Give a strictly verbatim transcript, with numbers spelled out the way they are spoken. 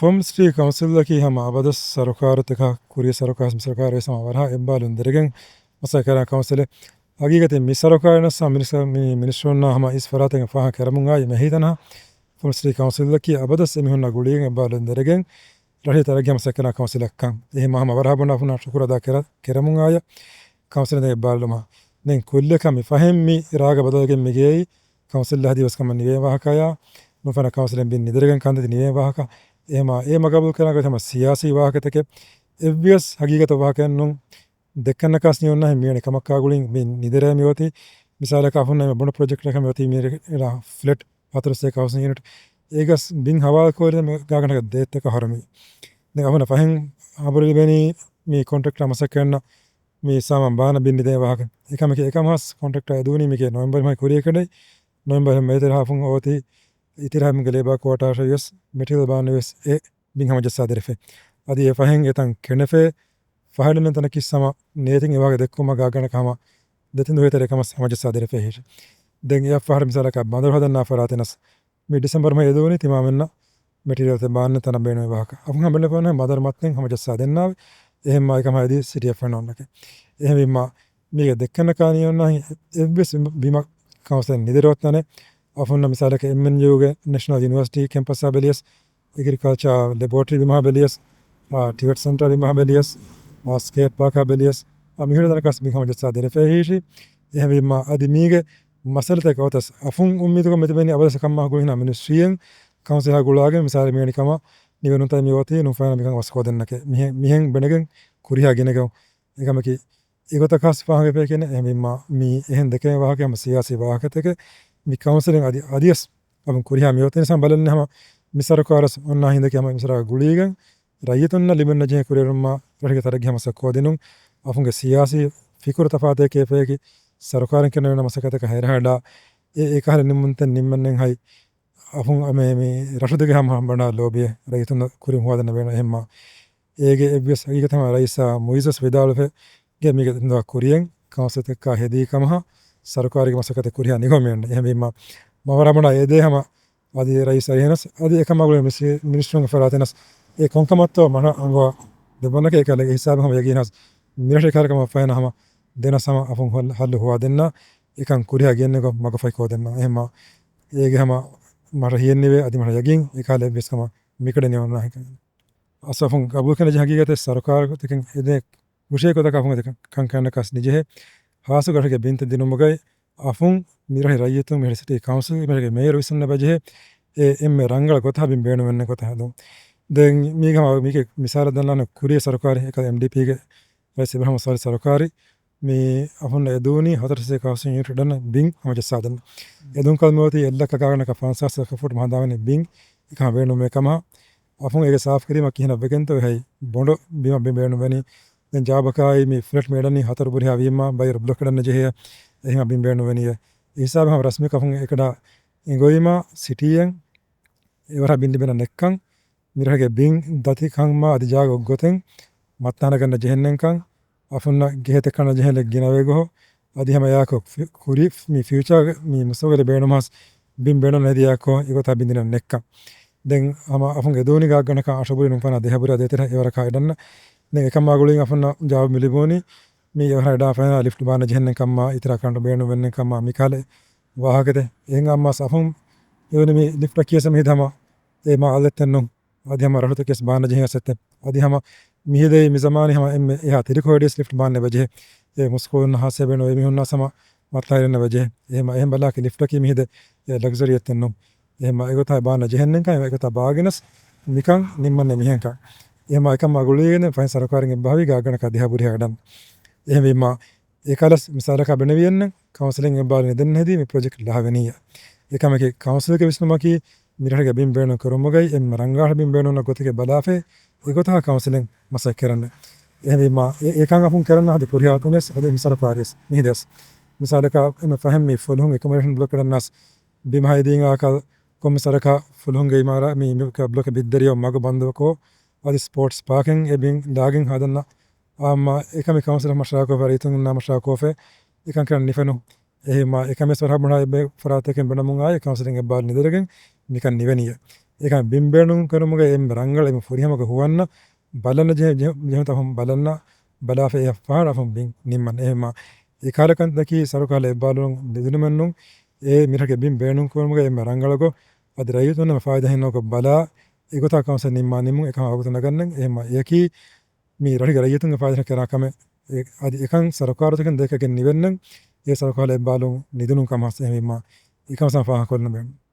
ފޮމްސްޓީ ކައުންސިލަކީ ހަމަ އަބަދަސް ސަރުކާރުތަކާ ކުރި ސަރުކާރު، މި ސަރުކާރު ވެސް ހަމަ ވަރަހަ އެއްބާލުން ދެރެގެން މަސައްކަތް ކައުންސިލެއް. ހަގީގަތެއް މި ސަރުކާރުން ހަމަ މިނިސް-، މި މިނިސްޓްރުންނާ ހަމަ އިސް ފަރާތެއް ފާހަގަ ކެރަމުން އާއި މެހިތަނަހަ ފޮމްސްޓީ ކައުންސިލަކީ އަބަދަސް އެމީހުންނާ ގުޅީގެން އެއްބާލުން ދެރެގެން ރަށީ ތަރައްގީ މަސައްކަތް ކައުންސިލަކަށް. އެހެން ހަމަ ވަރަހަ ބޮޑަށް އަފުން ޝުކުރު އަދާ ކެރަ-، ކެރަމުން އާޔަ ކައުންސިލަށް އެއްބާލުމަށް. ދެން ކުއްލިއަކަށް މި ފަހެން މި ރާގަ ބަދަލުގެން މި ގެއީ ކައުންސިލް ހަދީ ވެސް ކަމަށް ނިވޭ ވާހަކަޔާ، ނުފަނަ ކައުންސިލެއް ބިން ނިދެރެގެން ކަންދަތި ނިވޭ ވާހަކަ. އެހެމަ އޭ މަގަބޫލް ކަރާ ގޮތް ހަމަ ސިޔާސީ ވާހަކަތަކެއް އެއްވިޔަސް ހަގީގަތަށް ވާހަކައެއް ނޫން. ދެއްކަންނަކާސް ނިޔުންނަހެ މިވެނި ކަމަކާ ގުޅިން މި ނިދެރޭ މި އޮތީ. މިސާލަކަށް އަފުން ނަމެ ބޮޑު ޕްރޮޖެކްޓަކަށް މި އޮތީ މި ރަ-، ފްލެޓް ހަތަރުސައް ހައުސިން ޔުނިޓް. އޭގަސް ބިން ހަވާލު ކޯރި މި ގާގަނޑަކަށް ދޭތަކަށް ހަރުމި. ދެން އަފުން ފަހެން ހަބަރު ލިބެނީ މި ކޮންޓްރެކްޓަރ މަސައްކަތްނަ މި ސާމާން ބާނަ ބިން ނިދޭ ވާހަކަ. އެކަމަކީ އެކަމަސް ކޮންޓްރެކްޓަރ އެދޫނީ މީގެ ނޮވެމްބަރު މަހި ކުރިއަކަޑައި. ނޮވެމްބަރު މޭ ތެރޭ ހާފުން އޮތީ އިތިރި ހަމްގެ ލޭބާ ކުއާޓާށަ ވިޔަސް މެޓީރިއަލް ބާން ވިޔަސް އެ ބިން ހަމަޖައްސާ ދެރެފޭ. އަދި އެ ފަހެން އެތަން ކެނޑެފޭ ފަހަރެއް ނެތް ތަނަކީ ސަމަ ނޭތިން އެ ވާހަކަ ދެއްކުމަށް ގާގަނޑަކަށް ހަމަ ދެތިން ދުވަހު ތެރޭ ކަމަސް ހަމަޖައްސާ ދެރެފޭ ހިށި. ދެން އެއަށް ފަހަރު މިސާލަކަށް ބަނދަރު ހަދަންނާ ފަރާތެއް ނަސް މި ޑިސެމްބަރު މަހި އެދުވަނީ ތިމާމެންނަށް މެޓީރިއަލްތައް ބާންނެ ތަނަށް ބޭނުމެއް ވާހަކަ. އަފުން ހަމަ ބަނދަރު މަތިން ހަމަޖައްސާ ދެންނާވެ. އެހެންމާ އެކަމަށް އެދީ ސިޓީއަށް ފެންނަންނަކެ. އެހެންވީމާ މީގެ ދެއްކަންނަކާ ނިޔުންނަ އެއްވެސް ބިމަށް ކައުންސިލެއް ނިދެރޯތަނެ. އަފުންނަށް މިސާލަކަށް އެމްއެންޔޫގެ ނެޝަނަލް ޔުނިވަރސިޓީ ކެމްޕަސްއާ ބެލިޔަސް، އެގްރިކަލްޗަރ ލެބޯޓްރީ ބިމާ ބެލިޔަސް، އާ، ޓިވެޓް ސެންޓަރ ބިމާ ބެލިޔަސް، އާ، ސްކޭޓް ޕާކާ ބެލިޔަސް، އާ، މިހުރި ދަނަކަސް ބިން ހަމަޖައްސާ ދެރެފޭ ހީށި. އެހެންވީމާ އަދި މީގެ މައްސަލަތަކަށް އޮތަސް އަފުން އުއްމީދުކޮށް މިތިބެނީ އަބަދަސް ކަމާ ގުޅިހިނާ މިނިސްޓްރީއެއް ކައުންސިލާ ގުޅާގެން މިސާލެއް މިވެނި ކަމަށް ނިވެނުންތައް މި އޮތީ ނުފައިނަ މިކަން ވަސްކޯދެންނަކެ. މިހެން، މިހެން ބެނެގެން ކުރިހާ ގިނަގަން. އެކަމަކީ އެގޮތަކަސް ފާހަގަފޭކެނެ އެހެންވީމާ މި އެހެން ދެކެން ވާހަކަ ހަމަ ސިޔާސީ ވާހަކަތަކެ. މި ކައުންސިލެއް އަދި އަދިޔަސް އަބުން ކުރިހާ މި އޮތީ ނިސާން ބަލަން ހަމަ މި ސަރުކާރަސް އޮންނާ ހިނދަކީ ހަމަ މިސަރާ ގުޅީގެން ރައްޔިތުންނަށް ލިބެންނަ ޖެހޭ ކުރިއެރުމާ ރަށުގެ ތަރައްގީ ހަމަ ސައްކޯދިނުން އަފުންގެ ސިޔާސީ ފިކުރު ތަފާތެކޭ ފޭކި ސަރުކާރެން ކެނޑެވެން މަސައްކަތަކަށް ހޭރަހަޑާ އެ އެކަހަލަ ނިންމުންތެއް ނިންމެންނެއް ހައި އަފުން މި، މި ރަށު ދެކެ ހަމަ ބަނޑާ ލޯބިއެއް ރައްޔިތުންނަށް ކުރިން ހުވާދަންނަ ބޭނުން އެހެންމާ. އޭގެ އެއްވެސް ހަގީގަތެއް ހަމަ ރައީސާ މުއިއްޒަސް ވިދާޅުވެ ގެ މީގެ ތިންދުވަހަށް ކުރިއެއް ކައުންސިލްތަކާ ހެދީ ކަމަށް ސަރުކާރުގެ މަސައްކަތެއް ކުރިހާ ނިގޮމޭން. އެހެންވީމާ މަވަރާ ބަނޑާ އެދޭ ހަމަ އަދި ރައީސް އަރިހެނަސް އަދި އެކަމާ ގުޅި މިނިސް-، މިނިސްޓްރުންގެ ފަރާތެނަސް އެ ކޮންކަމަށްތޯ މަނަ އަނގަވާ ދެއްވަންނަކޭ އެކަލޭ ހިސާބު ހަމަ ޔަގީންހަސް މިރަށު އެކަހަލަ ކަމަށް ފަހެނަ ހަމަ ދެނަސް ހަމަ އަފުން ހައްލު، ހައްލު ހުވާ ދެންނަ އެކަން ކުރިހާ ގެންނެގޮ މަގުފަހި ކޯދެންނަ. އެހެންމާ އޭގެ ހަމަ މަށަށް ހިޔެއްނިވޭ އަދި މަށަށް ޔަގީން އެކަހަލަ އެއްވެސް ކަމަށް މިކަޑެއް ނިވަންނާހެކެ. އަސް އަފުން ގަބޫލުކަން ޖެހޭ ހަގީގަތެއް ސަރުކާރު ތެކެން އެދޭ ހުށޭ ގޮތަކަށް އަފުން އެ ކަންކަންނަކަސް ނިޖެހޭ. ހާސް ގަޑުގެ ބިންތައް ދިނުމުގައި އަފުން މިރަށި ރައްޔިތުން މިރަށި ސިޓީ ކައުންސިލް މިރަށިގެ މޭޔަރު ވިސްނަން ބަޖެހޭ އެ އެންމެ ރަނގަޅަ ގޮތަށް ބިން ބޭނުންވެންނެ ގޮތަށް ހަދުން. ދެން މީގެ ހަމަ މީގެ މިސާލަށް ދަންނާނެ ކުރީ ސަރުކާރި އެކަލަ އެމްޑީޕީގެ ރައީސް އިބްރާހިމް ސާލިހް ސަރުކާރި މި އަފުން އެދޫނީ ހަތަރު ސަތޭކަ ހައުސިން ޔުނިޓް ދަންނަ ބިން ހަމަޖައްސާދަން. އެދުން ކަލް މި އޮތީ އެއްލައްކަ ގާގަނޑަކަށް ފަންސާސް ލަކަ ފުޓް މަހަނދާވަނީ ބިން އެކަހަ ބޭނުމޭ ކަމަށް އަފުން އޭގެ ސާފުކިރީމަށް ކިހިނެއް ވެގެންތޯ އެހައި ބޮނޑު ބިމަށް ބިން ބޭނުންވެނީ. ދެން ޖާބަކާއި މި ފްލެޓް މި އެޅަނީ ހަތަރު ބުރިހާ ވީމާ ބައިވަރު ބްލޮކް އެޅަން ޖެހޭ އެހެން ބިން ބޭނުންވެނީ. އެ ހިސާބަށް ހަމަ ރަސްމީކޮށް އެކަޑާ އެނގުވީމާ ސިޓީއެން އެވަރަށް ބިން ލިބެން ނެއްކަން މިރަށުގެ ބިން ދަތިކަންމާ އަދި ޖާގަ އޮތްގޮތެއް މައްތާނަ ގަންނަ ޖެހެންނެންކަން އަފުންނަށް ގެހެތެއް ކަންނަ ޖެހެލެއް ގިނަވޭ ގޮހޮ އަދި ހަމަ އެއާކޮށް ފި-، ކުރި މި ފިއުޗާގެ މި މުސްތަގުބަލެއް ބޭނުމަސް ބިން ބޭނުން ނެދިޔާކޮށް އެގޮތަށް ބިން ދިނަން ނެއްކަން. ދެން ހަމަ އަފުން އެދޫނި ގާގަނޑަކަށް އަށު ބުރި ނުފަނާ ދެހަ ބުރި ދޭތެރެ އެވަރަކާ އެޑަންނަ. ދެން އެކަމާ ގުޅިން އަފުންނަށް ޖާބު މި ލިބުނީ މި އެވަރަ އެޑާ ފައިނާ ލިފްޓް ބާންނަ ޖެހެންނެން ކަމާ އިތުރާ ކަނޑު ބޭނުން ވެންނެން ކަމާ މިކަހަލަ ވާހަކަތެއް. އެހެން އައްމާސް އަފުން އެވަނި މި ލިފްޓަކީ އެސެ މި ހިދަމަ އެ މާ އަލަތްތެއްނު އަދި ހަމަ ރަށުތަކެސް ބާންނަ ޖެހޭ އަސެއްތެއް. އަދި ހަމަ މިހިދޭ މި ޒަމާނީ ހަމަ އެންމެ އެހާ ތިރިކޮޅެއް ވެސް ލިފްޓް ބާންނެ ވެޖެ. އެ މުސްކޫލުން ހާސް ބޭނު އެ މީހުންނާ ހަމަ މަތްލާ ހިރެންނެ ވެޖެ. އެހެމަ އެހެން ބަލާކި ލިފްޓަކީ މިހިދެ އެ ލަގްޒަރީ އެއްތެއްނު. އެހެމަ އެގޮތާ ބާންނަ ޖެހެންނެންކަން އެގޮތާ ބާގިނަސް މިކަން ނިންމަންނެ މިހެންކަން. އެހެމަ އެކަމާ ގުޅީގެން ފަހެ ސަރުކާރެން އެއްބަހަވީ ގާގަނޑަކަށް ދިހަ ބުރިހަ އެޑަން. އެހެންވީމާ އެކަލަސް މިސާލަކާ ބެނެވިއެއްނެ ކައުންސިލެއް އެއްބާރު ނެދެން ހެދީ މި ޕްރޮޖެކްޓް ލަހަވެނީއްޔާ. އެކަމަކީ ކައުންސިލްގެ ވިސްނުމަކީ މިރަށުގެ ބިން ބޭނުން ކުރުމުގައި އެންމެ ރަނގަޅަށް ބިން ބޭނުން ގޮތެކެ ބަލާފައި އެގޮތަށް ކައުންސިލެއް މަސައްކަތް ކެރަން. އެހެންވީމާ އެ-، އެކަން އަފުން ކެރަން ހަދި ކުރިހާ ތުނެސް އަދި މި ސަރުކާރިޔަސް މިހިދެސް. މިސާލަކާ އެންމެ ފަހެން މި ފުލުހުން އެކޮމޮޑޭޝަން ބްލޮކް ކެރަންނަސް ބިމަހައިދީން އާކަލް ކޮންމެ ސަރަކާ ފުލުހުންގެ އިމާރާ މި، މި ބްލޮކް ބިއްދެރިޔޯ މަގު ބަންދުކޯ އަދި ސްޕޯޓްސް ޕާކެއް އެ ބިން ލާގެން ހަދަންނަ އާއްމާ އެކަމި ކައުންސިލަށް މަޝްވަރާކޮށް ފަރީތުންނާ މަޝްވަރާކޮށްފަ އެކަން ކެރަން ނިފެނު. އެހެމާ އެކަމެސް ވަރަށް ބޮޑަށް އެބޭ ފަރާތެކެން ބެނަމުން އާއި ކައުންސިލެއް އެއްބާރު ނެދެރެގެން މިކަން ނިވެނީއެ. އެކަން ބިން ބޭނުން ކުރުމުގަ އެންމެ ރަނގަޅު އެންމެ ފުރިހަމަކަށް ހުވަންނަ ބަލަން ޖެހެ-، ޖެހެ-، ޖެހުންތަ އަފަން ބަލަން ބަލާފަ އެ ފަހަރަށް އަފަން ބިން ނިންމަން. އެހެންމަ އެ ކަހަލަ ކަންތަކީ ސަރުކާރު އެއްބާލުން ނިދުނުމެއްނު. އެ މިރަކެ ބިން ބޭނުން ކުރުމުގަ އެންމެ ރަނގަޅަކު އަދި ރައްޔިތުންނަށް ފާއިދާ ހިންނަކު ބަލާ އެގޮތާ ކައުންސިލް ނިންމާ ނިމުން އެކަމަށް ވަގުތު ނަގަންނަން. އެހެންމަ އެއަކީ މި ރަށުގެ ރައްޔިތުންގެ ފާއިދާ ކެރާ ކަމެއް. އެ-، އަދި އެކަން ސަރުކާރުތަކެއް ދެކެގެން ނިވެންނަން. އެ ސަރުކާރު އެއްބާލުން ނިދުނު ކަމަސް އެހެންވީމަ އެކަމަސް ފާހަގަކޮށްލަން ބޭނުން.